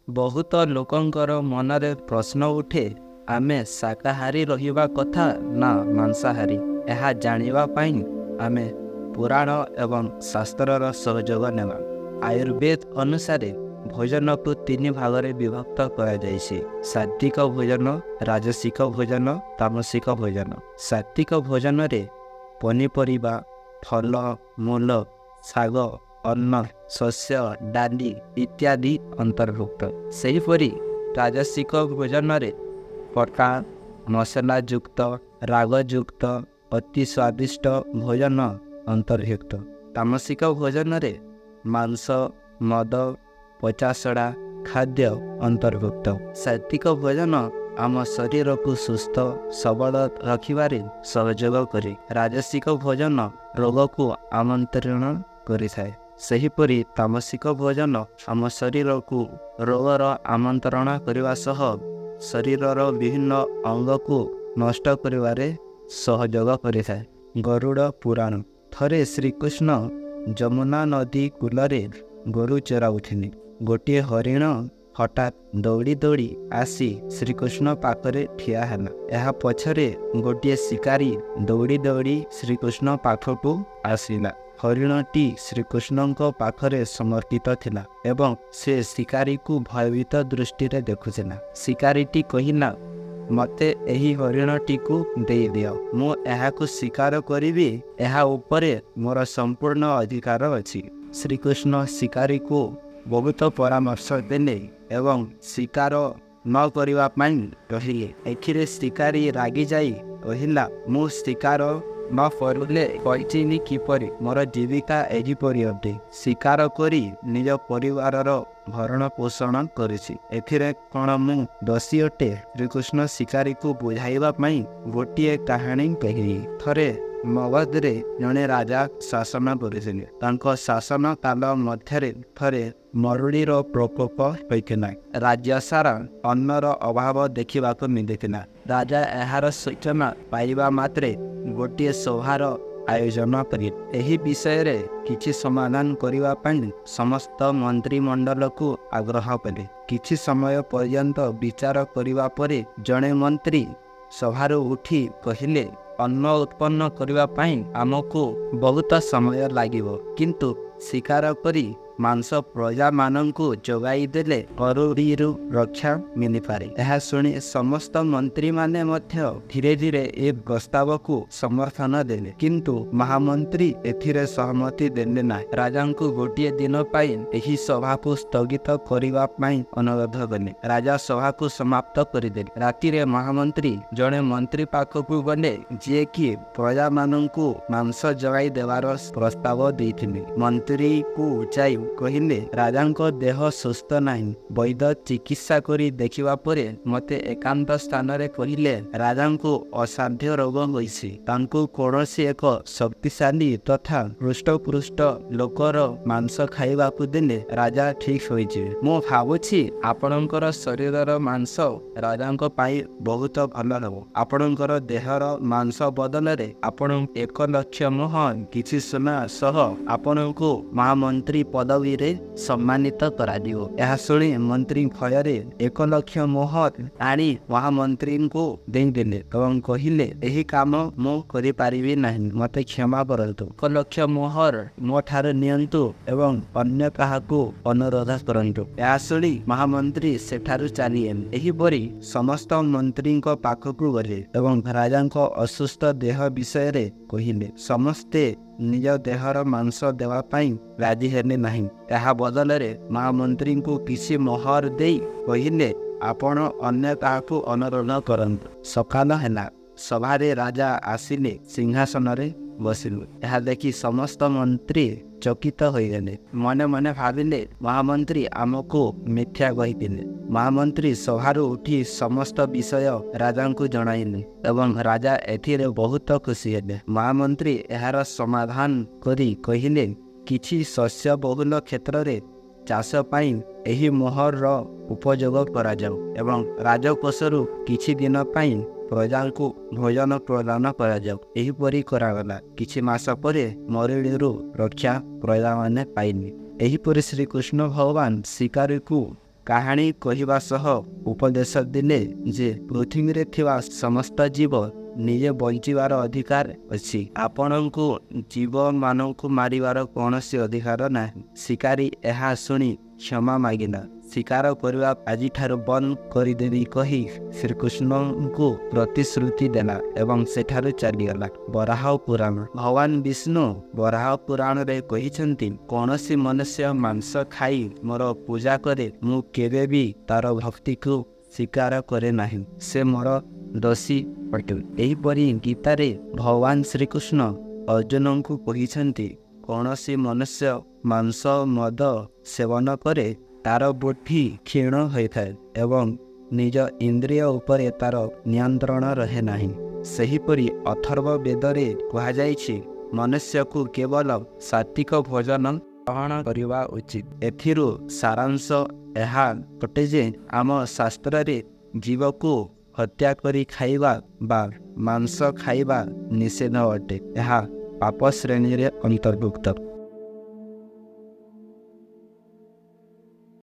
ବହୁତ ଲୋକଙ୍କର ମନରେ ପ୍ରଶ୍ନ ଉଠେ, ଆମେ ଶାକାହାରୀ ରହିବା କଥା ନା ମାଂସାହାରୀ? ଏହା ଜାଣିବା ପାଇଁ ଆମେ ପୁରାଣ ଏବଂ ଶାସ୍ତ୍ରର ସହଯୋଗ ନେବା। ଆୟୁର୍ବେଦ ଅନୁସାରେ ଭୋଜନକୁ ତିନି ଭାଗରେ ବିଭକ୍ତ କରାଯାଇଛି: ସାତ୍ତ୍ୱିକ ଭୋଜନ, ରାଜସିକ ଭୋଜନ, ତାମସିକ ଭୋଜନ। ସାତ୍ତ୍ୱିକ ଭୋଜନରେ ପନିପରିବା, ଫଳ, ମୂଳ, ଶାଗ, ଅନ୍ନ, ଶସ୍ୟ, ଡାଲି ଇତ୍ୟାଦି ଅନ୍ତର୍ଭୁକ୍ତ। ସେହିପରି ରାଜସିକ ଭୋଜନରେ ଖଟା, ମସଲାଯୁକ୍ତ, ରାଗଯୁକ୍ତ, ଅତି ସ୍ୱାଦିଷ୍ଟ ଭୋଜନ ଅନ୍ତର୍ଭୁକ୍ତ। ତାମସିକ ଭୋଜନରେ ମାଂସ, ମଦ, ପଚାସଢ଼ା ଖାଦ୍ୟ ଅନ୍ତର୍ଭୁକ୍ତ। ସାତ୍ତ୍ୱିକ ଭୋଜନ ଆମ ଶରୀରକୁ ସୁସ୍ଥ ସବଳ ରଖିବାରେ ସହଯୋଗ କରେ। ରାଜସିକ ଭୋଜନ ରୋଗକୁ ଆମନ୍ତ୍ରଣ କରିଥାଏ। ସେହିପରି ତାମସିକ ଭୋଜନ ଆମ ଶରୀରକୁ ରୋଗର ଆମନ୍ତ୍ରଣ କରିବା ସହ ଶରୀରର ବିଭିନ୍ନ ଅଙ୍ଗକୁ ନଷ୍ଟ କରିବାରେ ସହଯୋଗ କରିଥାଏ। ଗରୁଡ଼ ପୁରାଣ। ଥରେ ଶ୍ରୀକୃଷ୍ଣ ଯମୁନା ନଦୀ କୂଳରେ ଗୋରୁ ଚରାଉଥିଲେ। ଗୋଟିଏ ହରିଣ ହଠାତ୍ ଦୌଡ଼ି ଦୌଡ଼ି ଆସି ଶ୍ରୀକୃଷ୍ଣ ପାଖରେ ଠିଆ ହେଲା। ଏହା ପଛରେ ଗୋଟିଏ ଶିକାରୀ ଦୌଡ଼ି ଦୌଡ଼ି ଶ୍ରୀକୃଷ୍ଣ ପାଖକୁ ଆସିଲା। ହରିଣଟି ଶ୍ରୀକୃଷ୍ଣଙ୍କ ପାଖରେ ସମର୍ପିତ ଥିଲା ଏବଂ ସେ ଶିକାରୀକୁ ଭୟଭୀତ ଦୃଷ୍ଟିରେ ଦେଖୁଥିଲା। ଶିକାରୀଟି କହିଲା, ମୋତେ ଏହି ହରିଣଟିକୁ ଦେଇଦିଅ, ମୁଁ ଏହାକୁ ଶିକାର କରିବି, ଏହା ଉପରେ ମୋର ସମ୍ପୂର୍ଣ୍ଣ ଅଧିକାର ଅଛି। ଶ୍ରୀକୃଷ୍ଣ ଶିକାରୀକୁ ବହୁତ ପରାମର୍ଶ ଦେଲେ ଏବଂ ଶିକାର ନ କରିବା ପାଇଁ କହିଲେ। ଏଥିରେ ଶିକାରୀ ରାଗିଯାଇ କହିଲା, ମୁଁ ଶିକାର ନ କରିଲେ ବଞ୍ଚିବି କିପରି? ମୋର ଜୀବିକା ଏହିପରି ଅଟେ। ଶିକାର କରି ନିଜ ପରିବାରର ଭରଣ ପୋଷଣ କରୁଛି। ଏଥିରେ କ'ଣ ମୁଁ ଦୋଷୀ ଅଟେ? ଶ୍ରୀକୃଷ୍ଣ ଶିକାରୀକୁ ବୁଝାଇବା ପାଇଁ ଗୋଟିଏ କାହାଣୀ କହିଲେ। ଥରେ ମଗଧରେ ଜଣେ ରାଜା ଶାସନ କରୁଥିଲେ। ତାଙ୍କ ଶାସନ କାଳ ମଧ୍ୟରେ ଥରେ ମରୁଡ଼ିର ପ୍ରକୋପ ହୋଇଥିଲା। ରାଜ୍ୟ ସାରା ଅନ୍ନର ଅଭାବ ଦେଖିବାକୁ ମିଳିଥିଲା। ରାଜା ଏହାର ସୂଚନା ପାଇବା ମାତ୍ରେ ଗୋଟିଏ ସଭାର ଆୟୋଜନ କଲେ। ଏହି ବିଷୟରେ କିଛି ସମାଧାନ କରିବା ପାଇଁ ସମସ୍ତ ମନ୍ତ୍ରିମଣ୍ଡଳକୁ ଆଗ୍ରହ କଲେ। କିଛି ସମୟ ପର୍ଯ୍ୟନ୍ତ ବିଚାର କରିବା ପରେ ଜଣେ ମନ୍ତ୍ରୀ ସଭାରୁ ଉଠି କହିଲେ, ଅନ୍ନ ଉତ୍ପନ୍ନ କରିବା ପାଇଁ ଆମକୁ ବହୁତ ସମୟ ଲାଗିବ, କିନ୍ତୁ ଶିକାର କରି ମାଂସ ପ୍ରଜାମାନଙ୍କୁ ଯୋଗାଇ ଦେଲେ ମରୁଡ଼ିରୁ ରକ୍ଷା ମିଳିପାରେ। ଏହା ଶୁଣି ସମସ୍ତ ମନ୍ତ୍ରୀମାନେ ମଧ୍ୟ ଧୀରେ ଧୀରେ ଏ ପ୍ରସ୍ତାବକୁ ସମର୍ଥନ ଦେଲେ। କିନ୍ତୁ ମହାମନ୍ତ୍ରୀ ଏଥିରେ ସହମତି ଦେଲେ ନାହିଁ। ରାଜାଙ୍କୁ ଗୋଟିଏ ଦିନ ପାଇଁ ଏହି ସଭାକୁ ସ୍ଥଗିତ କରିବା ପାଇଁ ଅନୁରୋଧ କଲେ। ରାଜା ସଭାକୁ ସମାପ୍ତ କରିଦେଲେ। ରାତିରେ ମହାମନ୍ତ୍ରୀ ଜଣେ ମନ୍ତ୍ରୀ ପାଖକୁ ଗଲେ, ଯିଏକି ପ୍ରଜାମାନଙ୍କୁ ମାଂସ ଯୋଗାଇ ଦେବାର ପ୍ରସ୍ତାବ ଦେଇଥିଲେ। ମନ୍ତ୍ରୀକୁ ଯାଇ କହିଲେ, ରାଜାଙ୍କ ଦେହ ସୁସ୍ଥ ନାହିଁ। ବୈଦ୍ୟ ଚିକିତ୍ସା କରି ଦେଖିବା ପରେ ମୋତେ ଏକାନ୍ତ ସ୍ଥାନରେ କହିଲେ, ରାଜାଙ୍କୁ ଅସାଧ୍ୟ ରୋଗ ହୋଇଛି। ତାଙ୍କୁ କୌଣସି ଏକ ଶକ୍ତିଶାଳୀ ତଥା ହୃଷ୍ଟପୃଷ୍ଟ ଲୋକର ମାଂସ ଖାଇବାକୁ ଦେଲେ ରାଜା ଠିକ୍ ହୋଇଯିବେ। ମୁଁ ଭାବୁଛି ଆପଣଙ୍କର ଶରୀରର ମାଂସ ରାଜାଙ୍କ ପାଇଁ ବହୁତ ଭଲ ହେବ। ଆପଣଙ୍କର ଦେହର ମାଂସ ବଦଳରେ ଆପଣଙ୍କୁ 1 ଲକ୍ଷ ମୋହର, କିଛି ସୁନା ସହ ଆପଣଙ୍କୁ ମହାମନ୍ତ୍ରୀ ପଦବୀରେ ସମ୍ମାନିତ କରାଯିବ। ଏହା ଶୁଣି ମନ୍ତ୍ରୀ ଭୟରେ 1 ଲକ୍ଷ ମୋହର ଆଣି ମହାମନ୍ତ୍ରୀଙ୍କୁ ଦେଇଦେଲେ ଏବଂ କହିଲେ, ଏହି କାମ ମୁଁ କରିପାରିବି ନାହିଁ, ମୋତେ କ୍ଷମା କରନ୍ତୁ। 1 ଲକ୍ଷ ମୋହର ମୋ ଠାରୁ ନିଅନ୍ତୁ ଏବଂ ଅନ୍ୟ କାହାକୁ ଅନୁରୋଧ କରନ୍ତୁ। ଏହା ଶୁଣି ମହାମନ୍ତ୍ରୀ ସେଠାରୁ ଚାଲିଗଲେ। ଏହିପରି ସମସ୍ତ ମନ୍ତ୍ରୀଙ୍କ ପାଖକୁ ଗଲେ ଏବଂ ରାଜାଙ୍କ ଅସୁସ୍ଥ ଦେହ ବିଷୟରେ କହିଲେ। ସମସ୍ତେ ନିଜ ଦେହର ମାଂସ ଦେବା ପାଇଁ ରାଜି ହେଲେ ନାହିଁ। ଏହା ବଦଳରେ ମହାମନ୍ତ୍ରୀଙ୍କୁ କିଛି ମୋହର ଦେଇ କହିଲେ, ଆପଣ ଅନ୍ୟ କାହାକୁ ଅନୁରୋଧ କରନ୍ତୁ। ସକାଳ ହେଲା। ସଭାରେ ରାଜା ଆସିଲେ, ସିଂହାସନରେ ବସିଲେ। ଏହା ଦେଖି ସମସ୍ତ ମନ୍ତ୍ରୀ ଚକିତ ହୋଇଗଲେ। ମନେ ମନେ ଭାବିଲେ, ମହାମନ୍ତ୍ରୀ ଆମକୁ ମିଥ୍ୟା କହିଥିଲେ। ମହାମନ୍ତ୍ରୀ ସଭାରୁ ଉଠି ସମସ୍ତ ବିଷୟ ରାଜାଙ୍କୁ ଜଣାଇଲେ ଏବଂ ରାଜା ଏଥିରେ ବହୁତ ଖୁସି ହେଲେ। ମହାମନ୍ତ୍ରୀ ଏହାର ସମାଧାନ କରି କହିଲେ, କିଛି ଶସ୍ୟବହୁଳ କ୍ଷେତ୍ରରେ ଚାଷ ପାଇଁ ଏହି ମୋହରର ଉପଯୋଗ କରାଯାଉ ଏବଂ ରାଜକୋଷରୁ କିଛି ଦିନ ପାଇଁ ପ୍ରଜାଙ୍କୁ ଭୋଜନ ପ୍ରଦାନ କରାଯାଉ। ଏହିପରି କରାଗଲା। କିଛି ମାସ ପରେ ମରୁଡ଼ିରୁ ରକ୍ଷା ପ୍ରଜାମାନେ ପାଇଲେ। ଏହିପରି ଶ୍ରୀକୃଷ୍ଣ ଭଗବାନ ଶିକାରୀକୁ କାହାଣୀ କହିବା ସହ ଉପଦେଶ ଦେଲେ ଯେ ପୃଥିବୀରେ ଥିବା ସମସ୍ତ ଜୀବ ନିଜେ ବଞ୍ଚିବାର ଅଧିକାର ଅଛି। ଆପଣଙ୍କୁ ଜୀବମାନଙ୍କୁ ମାରିବାର କୌଣସି ଅଧିକାର ନାହିଁ। ଶିକାରୀ ଏହା ଶୁଣି କ୍ଷମା ମାଗିଲା। ଶିକାର କରିବା ଆଜିଠାରୁ ବନ୍ଦ କରିଦେବି କହି ଶ୍ରୀକୃଷ୍ଣଙ୍କୁ ପ୍ରତିଶ୍ରୁତି ଦେଲା ଏବଂ ସେଠାରୁ ଚାଲିଗଲା। ବରାହ ପୁରାଣ। ଭଗବାନ ବିଷ୍ଣୁ ବରାହ ପୁରାଣରେ କହିଛନ୍ତି, କୌଣସି ମନୁଷ୍ୟ ମାଂସ ଖାଇ ମୋର ପୂଜା କରେ, ମୁଁ କେବେ ବି ତାର ଭକ୍ତିକୁ ସ୍ୱୀକାର କରେ ନାହିଁ। ସେ ମୋର ଦୋଷୀ ଅଟେ। ଏହିପରି ଗୀତାରେ ଭଗବାନ ଶ୍ରୀକୃଷ୍ଣ ଅର୍ଜୁନଙ୍କୁ କହିଛନ୍ତି, କୌଣସି ମନୁଷ୍ୟ ମାଂସ ମଦ ସେବନ କରେ, ତାର ବୁଦ୍ଧି କ୍ଷୀଣ ହୋଇଥାଏ ଏବଂ ନିଜ ଇନ୍ଦ୍ରିୟ ଉପରେ ତାର ନିୟନ୍ତ୍ରଣ ରହେ ନାହିଁ। ସେହିପରି ଅଥର୍ବ ବେଦରେ କୁହାଯାଇଛି, ମନୁଷ୍ୟକୁ କେବଳ ସାତ୍ତ୍ୱିକ ଭୋଜନ ଗ୍ରହଣ କରିବା ଉଚିତ। ଏଥିରୁ ସାରାଂଶ ଏହା ଅଟେ ଯେ ଆମ ଶାସ୍ତ୍ରରେ ଜୀବକୁ ହତ୍ୟା କରି ଖାଇବା ବା ମାଂସ ଖାଇବା ନିଷେଧ ଅଟେ। ଏହା ପାପ ଶ୍ରେଣୀରେ ଅନ୍ତର୍ଭୁକ୍ତ।